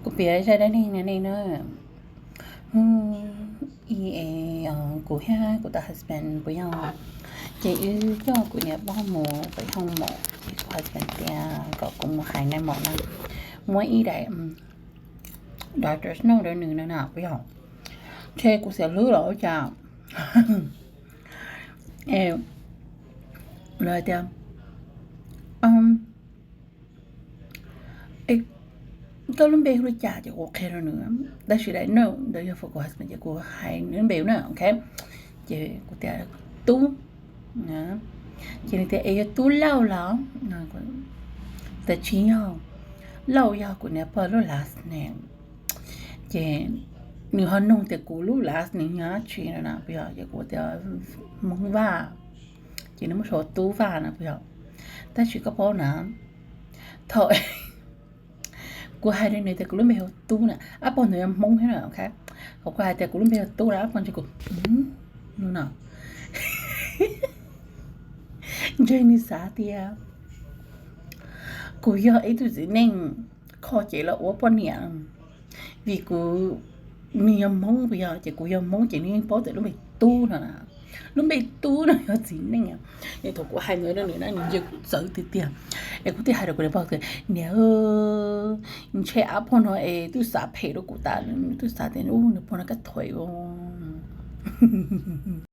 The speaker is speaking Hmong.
Kuv piav zaj dab neeg no nej na. Hnub ib, kuv thiab kuv tus husband puas yog, ces wb coj kuv niam pog mus pem hoos maum, ces kuv husband tias kom kuv mus hais nais maum na, muab ib daim doctor's note rau nws no na puas yog. Ces kuv xiam hlwb los ua cas, lawv tias, koj lub npe hu li cas? Ces kuv qhia rau nws, tab sis daim note ntawd yog for kuv husband, ces kuv hais nws lub npe na, ok. Ces kuv tias, Tub. Ces nws tias, Es yog Tub Lauj los? Tias, Tsis yog, Lauj yog kuv niam pog lub last name. Ces nws ho nug tias kuv lub last name yog dab tsi no na puas yog, ces kuv tias, Hmoob Vaj. Ces nws muab sau Tub Vaj no puas yog. Tab sis koj paub na, thaum kuv hais rau nws tias kuv lub npe hu Tub na, ob pog ntawd yog Hmoob thiab na, ok. Thaum kuv hais tias kuv lub npe hu Tub na, ob pog ntsia kuv no, ntshe nws xav tias kuv yog ib tug txiv neej kho cev los ua poj niam, vim kuv, nws yog Hmoob puas yog, ces kuv yog Hmoob ces nws yeej paub tias lub npe Tub no na, lub npe Tub no yog txiv neej. Es thaum kuv hais ntawd rau nws na, nws ntsia kuv txawv tiag tiag. Es kuv thiaj hais rau kuv niam pog tias, Niam, ntshe ob pog no es twb xav phem rau kuv tas, twb xav tias nws pog no kab thuam.